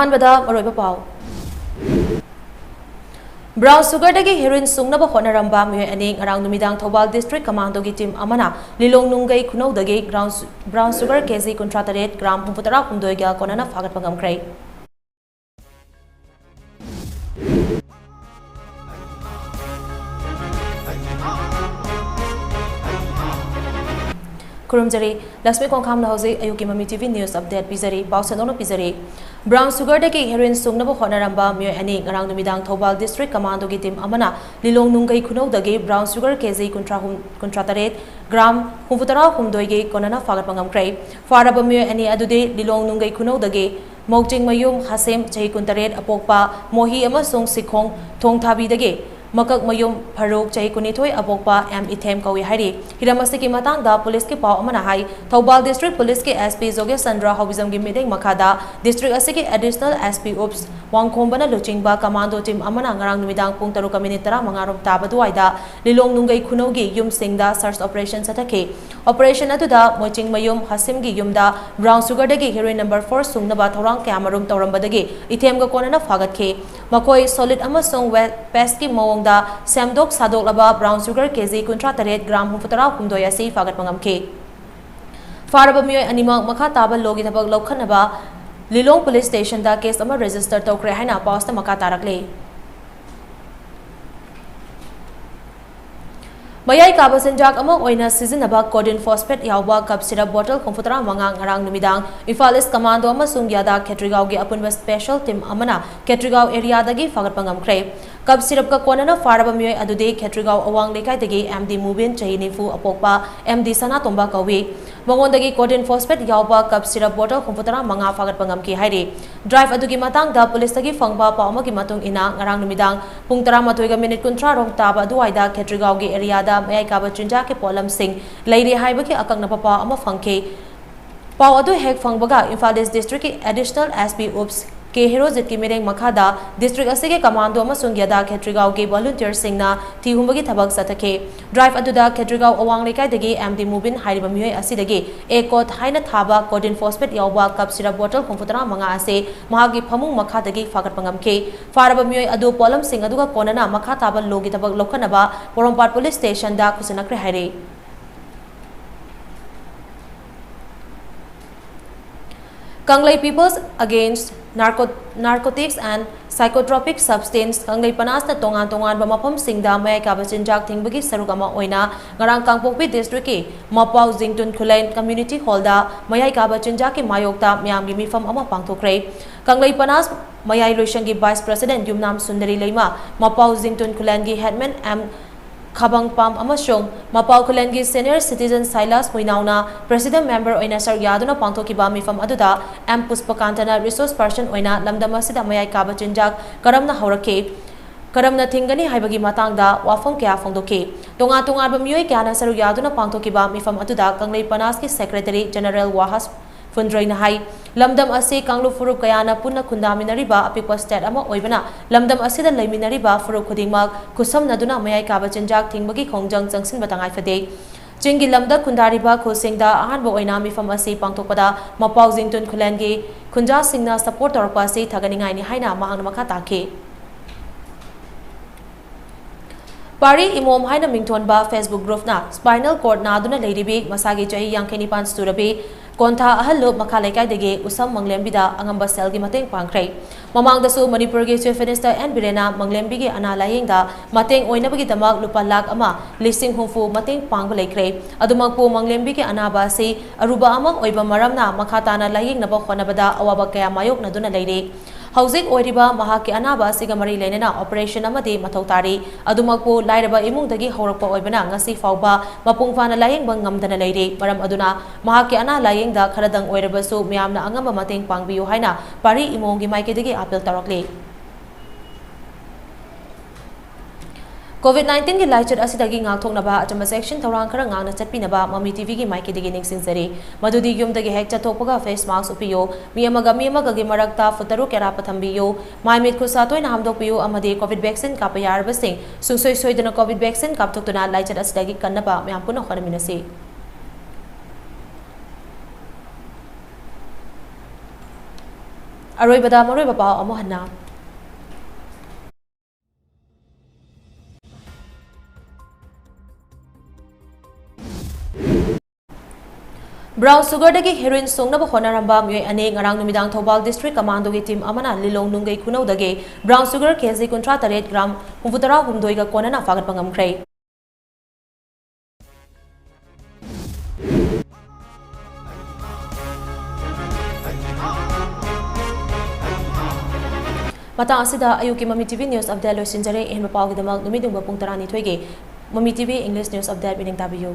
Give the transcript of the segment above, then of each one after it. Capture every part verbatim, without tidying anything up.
ꯑꯍꯥꯟꯕꯗ ꯃꯔꯨꯑꯣꯏꯕ ꯄꯥꯎ꯫ Brown sugarꯗꯒꯤ heroin ꯁꯨꯡꯅꯕ ꯍꯣꯠꯅꯔꯝꯕ ꯃꯤꯑꯣꯏ ꯑꯅꯤ ꯉꯔꯥꯡ ꯅꯨꯃꯤꯗꯥꯡ ꯊꯧꯕꯥꯜ district commandoꯒꯤ team ꯑꯃꯅ ꯂꯤꯂꯣꯡ ꯅꯨꯡꯒꯩ ꯈꯨꯅꯧꯗꯒꯤ brown su-, brown sugar KG ꯀꯨꯟꯊ꯭ꯔꯥ ꯇꯔꯦꯠ, gram ꯍꯨꯝꯐꯨ ꯇꯔꯥ ꯍꯨꯝꯗꯣꯏꯒ ꯀꯣꯟꯅꯅ ꯐꯥꯒꯠꯄ ꯉꯝꯈ꯭ꯔꯦ꯫ ꯈꯨꯔꯨꯝꯖꯔꯤ꯫ ꯂꯛꯁꯃꯤ ꯀꯣꯡꯈꯥꯝꯅ ꯍꯧꯖꯤꯛ ꯑꯌꯨꯛꯀꯤ ꯃꯃꯤ TV news update ꯄꯤꯖꯔꯤ꯫ ꯄꯥꯎ ꯁꯟꯗꯣꯛꯅ ꯄꯤꯖꯔꯤ꯫ Brown sugarꯗꯒꯤ heroin ꯁꯨꯡꯅꯕ ꯍꯣꯠꯅꯔꯝꯕ ꯃꯤꯑꯣꯏ ꯑꯅꯤ ꯉꯔꯥꯡ ꯅꯨꯃꯤꯗꯥꯡ ꯊꯧꯕꯥꯜ district commandoꯒꯤ team ꯑꯃꯅ ꯂꯤꯂꯣꯡ ꯅꯨꯡꯒꯩ ꯈꯨꯅꯧꯗꯒꯤ brown sugar KG ꯀꯨꯟꯊ꯭ꯔꯥ ꯍꯨꯝ-, ꯀꯨꯟꯊ꯭ꯔꯥ ꯇꯔꯦꯠ, gram ꯍꯨꯝꯐꯨ ꯇꯔꯥ ꯍꯨꯝꯗꯣꯏꯒꯤ ꯀꯣꯟꯅꯅ ꯐꯥꯒꯠꯄ ꯉꯝꯈ꯭ꯔꯦ꯫ ꯐꯥꯔꯕ ꯃꯤꯑꯣꯏ ꯑꯅꯤ ꯑꯗꯨꯗꯤ ꯂꯤꯂꯣꯡ ꯅꯨꯡꯒꯩ ꯈꯨꯅꯧꯗꯒꯤ ꯃꯧꯆꯤꯡꯃꯌꯨꯝ ꯍꯥꯁꯦꯝ, ꯆꯍꯤ ꯀꯨꯟꯇꯔꯦꯠ, ꯑꯄꯣꯛꯄ ꯃꯣꯍꯤ ꯑꯃꯁꯨꯡ ꯁꯤꯈꯣꯡ ꯊꯣꯡꯊꯥꯕꯤꯗꯒꯤ ꯃꯀꯛꯃꯌꯨꯝ ꯐꯔꯨꯛ, ꯆꯍꯤ ꯀꯨꯟꯅꯤꯊꯣꯏ, ꯑꯄꯣꯛꯄ ꯑꯦꯝ ꯏꯊꯦꯝ ꯀꯧꯏ ꯍꯥꯏꯔꯤ꯫ ꯍꯤꯔꯝ ꯑꯁꯤꯒꯤ ꯃꯇꯥꯡꯗ ꯄꯨꯂꯤꯁꯀꯤ ꯄꯥꯎ ꯑꯃꯅ ꯍꯥꯏ, ꯊꯧꯕꯥꯜ district ꯄꯨꯂꯤꯁꯀꯤ SP ꯖꯣꯒꯦꯁ ꯆꯟꯗ꯭ꯔ ꯍꯥꯎꯕꯤꯖꯝꯒꯤ ꯃꯤꯠꯌꯦꯡ ꯃꯈꯥꯗ district ꯑꯁꯤꯒꯤ additional SP ꯎꯞꯁ ꯋꯥꯡꯈꯣꯝꯕꯅ ꯂꯨꯆꯤꯡꯕ commando team ꯑꯃꯅ ꯉꯔꯥꯡ ꯅꯨꯃꯤꯗꯥꯡ ꯄꯨꯡ ꯇꯔꯨꯛꯀ minute ꯇꯔꯥꯃꯉꯥ ꯔꯣꯝ ꯇꯥꯕ ꯑꯗꯨꯋꯥꯏꯗ ꯂꯤꯂꯣꯡ ꯅꯨꯡꯒꯩ ꯈꯨꯅꯧꯒꯤ ꯌꯨꯝꯁꯤꯡꯗ search operation ꯆꯠꯊꯈꯤ꯫ Operation ꯑꯗꯨꯗ ꯃꯣꯏꯆꯤꯡꯃꯌꯨꯝ ꯍꯥꯁꯤꯝꯒꯤ ꯌꯨꯝꯗ brown sugarꯗꯒꯤ heroin number four ꯁꯨꯡꯅꯕ ꯊꯧꯔꯥꯡ ꯀꯌꯥꯃꯔꯨꯝ ꯇꯧꯔꯝꯕꯗꯒꯤ ꯏꯊꯦꯝꯒ ꯀꯣꯟꯅꯅ ꯐꯥꯒꯠꯈꯤ꯫ ꯃꯈꯣꯏ solid ꯑꯃꯁꯨꯡ wet pasteꯀꯤ ꯃꯑꯣꯡꯗ ꯁꯦꯝꯗꯣꯛ ꯁꯥꯗꯣꯛꯂꯕ brown sugar KG ꯀꯨꯟꯊ꯭ꯔꯥ ꯇꯔꯦꯠ, gram ꯍꯨꯝꯐꯨ ꯇꯔꯥ ꯍꯨꯝꯗꯣꯏ ꯑꯁꯤ ꯐꯥꯒꯠꯄ ꯉꯝꯈꯤ꯫ ꯐꯥꯔꯕ ꯃꯤꯑꯣꯏ ꯑꯅꯤꯃꯛ ꯃꯈꯥ ꯇꯥꯕ lawꯒꯤ ꯊꯕꯛ ꯂꯧꯈꯠꯅꯕ ꯂꯤꯂꯣꯡ police stationꯗ case ꯑꯃ register ꯇꯧꯈ꯭ꯔꯦ ꯍꯥꯏꯅ ꯄꯥꯎꯁꯇ ꯃꯈꯥ ꯇꯥꯔꯛꯂꯤ꯫ ꯃꯌꯥꯏ ꯀꯥꯕ ꯆꯤꯟꯖꯥꯛ ꯑꯃ ꯑꯣꯏꯅ ꯁꯤꯖꯤꯟꯅꯕ codeine phosphate ꯌꯥꯎꯕ cup syrup bottle ꯍꯨꯝꯐꯨꯇꯔꯥ ꯃꯉꯥ ꯉꯔꯥꯡ ꯅꯨꯃꯤꯗꯥꯡ ꯏꯝꯐꯥꯜ East commando ꯑꯃꯁꯨꯡ ꯌꯥꯗꯥ ꯈꯦꯇ꯭ꯔꯤꯒꯥꯎꯒꯤ ꯑꯄꯨꯟꯕ special team ꯑꯃꯅ ꯈꯦꯇ꯭ꯔꯤꯒꯥꯎ areaꯗꯒꯤ ꯐꯥꯒꯠꯄ ꯉꯝꯈ꯭ꯔꯦ꯫ Cup syrupꯀ ꯀꯣꯟꯅꯅ ꯐꯥꯔꯕ ꯃꯤꯑꯣꯏ ꯑꯗꯨꯗꯤ ꯈꯦꯇ꯭ꯔꯤꯒꯥꯎ ꯑꯋꯥꯡ ꯂꯩꯀꯥꯏꯗꯒꯤ ꯑꯦꯝ ꯗꯤ ꯃꯨꯕꯤꯟ, ꯆꯍꯤ ꯅꯤꯐꯨ, ꯑꯄꯣꯛꯄ ꯑꯦꯝ ꯗꯤ ꯁꯅꯥꯇꯣꯝꯕ ꯀꯧꯏ꯫ ꯃꯉꯣꯟꯗꯒꯤ codeine phosphate ꯌꯥꯎꯕ cup syrup bottle ꯍꯨꯝꯐꯨꯇꯔꯥ ꯃꯉꯥ ꯐꯥꯒꯠꯄ ꯉꯝꯈꯤ ꯍꯥꯏꯔꯤ꯫ Drive ꯑꯗꯨꯒꯤ ꯃꯇꯥꯡꯗ ꯄꯨꯂꯤꯁꯇꯒꯤ ꯐꯪꯕ ꯄꯥꯎ ꯑꯃꯒꯤ ꯃꯇꯨꯡ ꯏꯟꯅ, ꯉꯔꯥꯡ ꯅꯨꯃꯤꯗꯥꯡ ꯄꯨꯡ ꯇꯔꯥꯃꯥꯊꯣꯏꯒ minute ꯀꯨꯟꯊ꯭ꯔꯥ ꯔꯣꯝ ꯇꯥꯕ ꯑꯗꯨꯋꯥꯏꯗ ꯈꯦꯇ꯭ꯔꯤꯒꯥꯎꯒꯤ areaꯗ ꯃꯌꯥꯏ ꯀꯥꯕ ꯆꯤꯟꯖꯥꯛꯀꯤ ꯄꯣꯠꯂꯝꯁꯤꯡ ꯂꯩꯔꯤ ꯍꯥꯏꯕꯒꯤ ꯑꯀꯛꯅꯕ ꯄꯥꯎ ꯑꯃ ꯐꯪꯈꯤ꯫ ꯄꯥꯎ ꯑꯗꯨ ꯍꯦꯛ ꯐꯪꯕꯒ ꯏꯝꯐꯥꯜ East districtꯀꯤ additional SP ꯎꯞꯁ ꯀꯦ ꯍꯦꯔꯣꯖꯤꯠꯀꯤ ꯃꯤꯠꯌꯦꯡ ꯃꯈꯥꯗ district ꯑꯁꯤꯒꯤ commando ꯑꯃꯁꯨꯡ ꯌꯥꯗꯥ ꯈꯦꯇ꯭ꯔꯤꯒꯥꯎꯒꯤ volunteerꯁꯤꯡꯅ ꯊꯤ ꯍꯨꯝꯕꯒꯤ ꯊꯕꯛ ꯆꯠꯊꯈꯤ꯫ Drive ꯑꯗꯨꯗ ꯈꯦꯇ꯭ꯔꯤꯒꯥꯎ ꯑꯋꯥꯡ ꯂꯩꯀꯥꯏꯗꯒꯤ ꯑꯦꯝ ꯗꯤ ꯃꯨꯕꯤꯟ ꯍꯥꯏꯔꯤꯕ ꯃꯤꯑꯣꯏ ꯑꯁꯤꯗꯒꯤ A code ꯍꯥꯏꯅ ꯊꯥꯕ codeine phosphate ꯌꯥꯎꯕ cough syrup bottle ꯍꯨꯝꯐꯨꯇꯔꯥ ꯃꯉꯥ ꯑꯁꯤ ꯃꯍꯥꯛꯀꯤ ꯐꯃꯨꯡ ꯃꯈꯥꯗꯒꯤ ꯐꯥꯒꯠꯄ ꯉꯝꯈꯤ꯫ ꯐꯥꯔꯕ ꯃꯤꯑꯣꯏ ꯑꯗꯨ ꯄꯣꯠꯂꯝꯁꯤꯡ ꯑꯗꯨꯒ ꯀꯣꯟꯅꯅ ꯃꯈꯥ ꯇꯥꯕ ꯂꯣꯒꯤ ꯊꯕꯛ ꯂꯧꯈꯠꯅꯕ ꯄꯣꯔꯣꯝꯄꯥꯠ police stationꯗ ꯈꯨꯠꯁꯤꯟꯅꯈ꯭ꯔꯦ ꯍꯥꯏꯔꯤ꯫ ꯀꯪꯂꯩ People's Against Narco-, Narcotics and Psychotropic Substance ꯀꯪꯂꯩ ꯄꯅꯥꯁꯅ ꯇꯣꯉꯥꯟ ꯇꯣꯉꯥꯟꯕ ꯃꯐꯝꯁꯤꯡꯗ ꯃꯌꯥꯏ ꯀꯥꯕ ꯆꯤꯟꯖꯥꯛ ꯊꯤꯡꯕꯒꯤ ꯁꯔꯨꯛ ꯑꯃ ꯑꯣꯏꯅ ꯉꯔꯥꯡ ꯀꯥꯡꯄꯣꯛꯄꯤ districtꯀꯤ ꯃꯄꯥꯎ ꯖꯤꯡꯇꯨꯟ ꯈꯨꯂꯦꯟ community hallꯗ ꯃꯌꯥꯏ ꯀꯥꯕ ꯆꯤꯟꯖꯥꯛꯀꯤ ꯃꯥꯌꯣꯛꯇ ꯃꯤꯌꯥꯝꯒꯤ ꯃꯤꯐꯝ ꯑꯃ ꯄꯥꯡꯊꯣꯛꯈ꯭ꯔꯦ꯫ ꯀꯪꯂꯩ ꯄꯅꯥꯁ ꯃꯌꯥꯏ ꯂꯣꯏꯁꯪꯒꯤ vice president ꯌꯨꯝꯅꯥꯝ ꯁꯨꯟꯗꯔꯤ ꯂꯩꯃ, ꯃꯄꯥꯎ ꯖꯤꯡꯇꯨꯟ ꯈꯨꯂꯦꯟꯒꯤ headman ꯑꯦꯝ ꯈꯥꯕꯪꯄꯥꯝ ꯑꯃꯁꯨꯡ ꯃꯄꯥꯎ ꯈꯨꯂꯦꯟꯒꯤ senior citizen ꯁꯥꯏꯂꯥꯁ ꯍꯨꯏꯅꯥꯎꯅ president member ꯑꯣꯏꯅ ꯁꯔꯨꯛ ꯌꯥꯗꯨꯅ ꯄꯥꯡꯊꯣꯛꯈꯤꯕ ꯃꯤꯐꯝ ꯑꯗꯨꯗ ꯑꯦꯝ ꯄꯨꯁꯄꯀꯥꯟꯇꯅ resource person ꯑꯣꯏꯅ ꯂꯝꯗꯝ ꯑꯁꯤꯗ ꯃꯌꯥꯏ ꯀꯥꯕ ꯆꯤꯟꯖꯥꯛ ꯀꯔꯝꯅ ꯍꯧꯔꯛꯈꯤ, ꯀꯔꯝꯅ ꯊꯤꯡꯒꯅꯤ ꯍꯥꯏꯕꯒꯤ ꯃꯇꯥꯡꯗ ꯋꯥꯐꯝ ꯀꯌꯥ ꯐꯣꯡꯗꯣꯛꯈꯤ꯫ ꯇꯣꯉꯥꯟ ꯇꯣꯉꯥꯟꯕ ꯃꯤꯑꯣꯏ ꯀꯌꯥꯅ ꯁꯔꯨꯛ ꯌꯥꯗꯨꯅ ꯄꯥꯡꯊꯣꯛꯈꯤꯕ ꯃꯤꯐꯝ ꯑꯗꯨꯗ ꯀꯪꯂꯩ ꯄꯅꯥꯁꯀꯤ secretary general ꯋꯥꯍꯁ ꯐꯨꯟꯗ꯭ꯔꯩꯅ ꯍꯥꯏ, ꯂꯝꯗꯝ ꯑꯁꯤ ꯀꯥꯡꯂꯨꯞ ꯐꯨꯔꯨꯞ ꯀꯌꯥꯅ ꯄꯨꯟꯅ ꯈꯨꯟꯗꯥꯃꯤꯟꯅꯔꯤꯕ ꯑꯄꯤꯛꯄ state ꯑꯃ ꯑꯣꯏꯕꯅ ꯂꯝꯗꯝ ꯑꯁꯤꯗ ꯂꯩꯃꯤꯟꯅꯔꯤꯕ ꯐꯨꯔꯨꯞ ꯈꯨꯗꯤꯡꯃꯛ ꯈꯨꯠꯁꯝꯅꯗꯨꯅ ꯃꯌꯥꯏ ꯀꯥꯕ ꯆꯤꯟꯖꯥꯛ ꯊꯤꯡꯕꯒꯤ ꯈꯣꯡꯖꯪ ꯆꯪꯁꯤꯟꯕ ꯇꯉꯥꯏꯐꯗꯦ꯫ ꯆꯤꯡꯒꯤ ꯂꯝꯗ ꯈꯨꯟꯗꯥꯔꯤꯕ ꯈꯨꯜꯁꯤꯡꯗ ꯑꯍꯥꯟꯕ ꯑꯣꯏꯅ ꯃꯤꯐꯝ ꯑꯁꯤ ꯄꯥꯡꯊꯣꯛꯄꯗ ꯃꯄꯥꯎ ꯖꯤꯡꯇꯨꯟ ꯈꯨꯂꯦꯟꯒꯤ ꯈꯨꯟꯖꯥꯁꯤꯡꯅ support ꯇꯧꯔꯛꯄ ꯑꯁꯤ ꯊꯥꯒꯠꯅꯤꯡꯉꯥꯏꯅꯤ ꯍꯥꯏꯅ ꯃꯍꯥꯛꯅ ꯃꯈꯥ ꯇꯥꯈꯤ꯫ ꯄꯥꯔꯤ ꯏꯃꯣꯝ ꯍꯥꯏꯅ ꯃꯤꯡꯊꯣꯟꯕ Facebook groupꯅ spinal cord ꯅꯥꯗꯨꯅ ꯂꯩꯔꯤꯕꯤ ꯃꯁꯥꯒꯤ ꯆꯍꯤ ꯌꯥꯡꯈꯩ ꯅꯤꯄꯥꯟ ꯁꯨꯔꯕꯤ ꯀꯣꯟꯊꯥ ꯑꯍꯜ ꯂꯨꯞ ꯃꯈꯥ ꯂꯩꯀꯥꯏꯗꯒꯤ ꯎꯁꯝ ꯃꯪꯂꯦꯝꯕꯤꯗ ꯑꯉꯝꯕ ꯁꯦꯜꯒꯤ ꯃꯇꯦꯡ ꯄꯥꯡꯈ꯭ꯔꯦ꯫ ꯃꯃꯥꯡꯗꯁꯨ ꯃꯅꯤꯄꯨꯔꯒꯤ Chief Minister ꯑꯦꯟ ꯕꯤꯔꯦꯟꯅ ꯃꯪꯂꯦꯝꯕꯤꯒꯤ ꯑꯅꯥ ꯂꯥꯌꯦꯡꯗ ꯃꯇꯦꯡ ꯑꯣꯏꯅꯕꯒꯤꯗꯃꯛ ꯂꯨꯄꯥ ꯂꯥꯈ ꯑꯃ ꯂꯤꯁꯤꯡ ꯍꯨꯝꯐꯨ ꯃꯇꯦꯡ ꯄꯥꯡꯕ ꯂꯩꯈ꯭ꯔꯦ꯫ ꯑꯗꯨꯃꯛꯄꯨ ꯃꯪꯂꯦꯝꯕꯤꯒꯤ ꯑꯅꯥꯕ ꯑꯁꯤ ꯑꯔꯨꯕ ꯑꯃ ꯑꯣꯏꯕ ꯃꯔꯝꯅ ꯃꯈꯥ ꯇꯥꯅ ꯂꯥꯌꯦꯡꯅꯕ ꯍꯣꯠꯅꯕꯗ ꯑꯋꯥꯕ ꯀꯌꯥ ꯃꯥꯌꯣꯛꯅꯗꯨꯅ ꯂꯩꯔꯤ꯫ ꯍꯧꯖꯤꯛ ꯑꯣꯏꯔꯤꯕ ꯃꯍꯥꯛꯀꯤ ꯑꯅꯥꯕ ꯑꯁꯤꯒ ꯃꯔꯤ ꯂꯩꯅꯅ operation ꯑꯃꯗꯤ ꯃꯊꯧ ꯇꯥꯔꯤ꯫ ꯑꯗꯨꯃꯛꯄꯨ ꯂꯥꯏꯔꯕ ꯏꯃꯨꯡꯗꯒꯤ ꯍꯧꯔꯛꯄ ꯑꯣꯏꯕꯅ ꯉꯁꯤ ꯐꯥꯎꯕ ꯃꯄꯨꯡ ꯐꯥꯅ ꯂꯥꯌꯦꯡꯕ ꯉꯝꯗꯅ ꯂꯩꯔꯤ꯫ ꯃꯔꯝ ꯑꯗꯨꯅ ꯃꯍꯥꯛꯀꯤ ꯑꯅꯥ ꯂꯥꯌꯦꯡꯗ ꯈꯔꯗꯪ ꯑꯣꯏꯔꯕꯁꯨ ꯃꯤꯌꯥꯝꯅ ꯑꯉꯝꯕ ꯃꯇꯦꯡ ꯄꯥꯡꯕꯤꯌꯨ ꯍꯥꯏꯅ ꯄꯥꯔꯤ ꯏꯃꯣꯝꯒꯤ ꯃꯥꯏꯀꯩꯗꯒꯤ appeal ꯇꯧꯔꯛꯂꯤ꯫ COVID nineteen ꯒꯤ ꯂꯥꯏꯆꯠ ꯑꯁꯤꯗꯒꯤ ꯉꯥꯛꯊꯣꯛꯅꯕ ꯑꯆꯝꯕ ꯆꯦꯛꯁꯤꯟ ꯊꯧꯔꯥꯡ ꯈꯔ ꯉꯥꯛꯅ ꯆꯠꯄꯤꯅꯕ ꯃꯃꯤ ꯇꯤꯚꯤꯒꯤ ꯃꯥꯏꯀꯩꯗꯒꯤ ꯅꯤꯡꯁꯤꯡꯖꯔꯤ꯫ ꯃꯗꯨꯗꯤ ꯌꯨꯝꯗꯒꯤ ꯍꯦꯛ ꯆꯠꯊꯣꯛꯄꯒ face mask ꯎꯞꯄꯤꯌꯨ, ꯃꯤ ꯑꯃꯒ ꯃꯤ ꯑꯃꯒꯒꯤ ꯃꯔꯛꯇ foot ꯇꯔꯨꯛ ꯑꯔꯥꯞꯄ ꯊꯝꯕꯤꯌꯨ, ꯃꯥꯏ ꯃꯤꯠ ꯈꯨꯠ ꯁꯥ ꯇꯣꯏꯅ ꯍꯥꯝꯗꯣꯛꯄꯤꯌꯨ ꯑꯃꯗꯤ COVID vaccine ꯀꯥꯞꯄ ꯌꯥꯔꯕꯁꯤꯡ ꯁꯨꯡꯁꯣꯏ ꯁꯣꯏꯗꯅ COVID vaccine ꯀꯥꯞꯊꯣꯛꯇꯨꯅ ꯂꯥꯏꯆꯠ ꯑꯁꯤꯗꯒꯤ ꯀꯟꯅꯕ ꯃꯌꯥꯝ ꯄꯨꯟꯅ ꯍꯣꯠꯅꯃꯤꯟꯅꯁꯤ꯫ ꯑꯔꯣꯏꯕꯗ ꯃꯔꯨꯑꯣꯏꯕ ꯄꯥꯎ ꯑꯃꯨꯛ ꯍꯟꯅ꯫ Brown sugarꯗꯒꯤ heroin ꯁꯨꯡꯅꯕ ꯍꯣꯠꯅꯔꯝꯕ ꯃꯤꯑꯣꯏ ꯑꯅꯤ ꯉꯔꯥꯡ ꯅꯨꯃꯤꯗꯥꯡ ꯊꯧꯕꯥꯜ district commando ꯒꯤ team ꯑꯃꯅ ꯂꯤꯂꯣꯡ ꯅꯨꯡꯒꯩ ꯈꯨꯅꯧꯗꯒꯤ brown sugar KG ꯀꯨꯟꯊ꯭ꯔꯥ ꯇꯔꯦꯠ gram ꯍꯨꯝꯐꯨ ꯇꯔꯥ ꯍꯨꯝꯗꯣꯏꯒ ꯀꯣꯟꯅꯅ ꯐꯥꯒꯠꯄ ꯉꯝꯈ꯭ꯔꯦ꯫ ꯃꯇꯥꯡ ꯑꯁꯤꯗ ꯑꯌꯨꯛꯀꯤ ꯃꯃꯤ ꯇꯤꯚꯤ news update ꯂꯣꯏꯁꯤꯟꯖꯔꯦ꯫ ꯑꯍꯦꯟꯕ ꯄꯥꯎꯒꯤꯗꯃꯛ ꯅꯨꯃꯤꯠ ꯌꯨꯡꯕ ꯄꯨꯡ ꯇꯔꯥꯅꯤꯊꯣꯏꯒꯤ ꯃꯃꯤ ꯇꯤꯚꯤ English news update ꯃꯤꯠꯌꯦꯡ ꯇꯥꯕꯤꯌꯨ꯫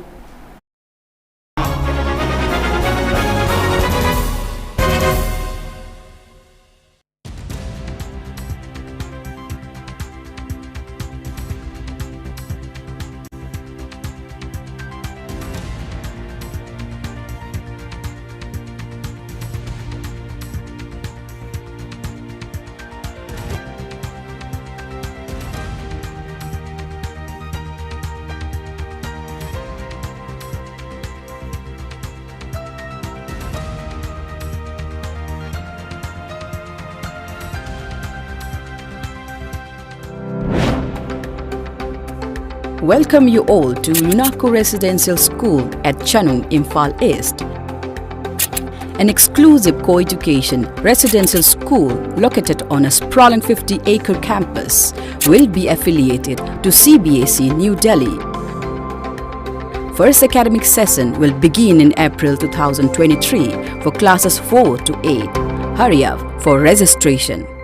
Welcome you all to Lunaco Residential School at Chanung, Imphal East. An exclusive co-education residential school located on a sprawling fifty-acre campus will be affiliated to C B S E New Delhi. First academic session will begin in April two thousand twenty-three for classes four to eight. Hurry up for registration.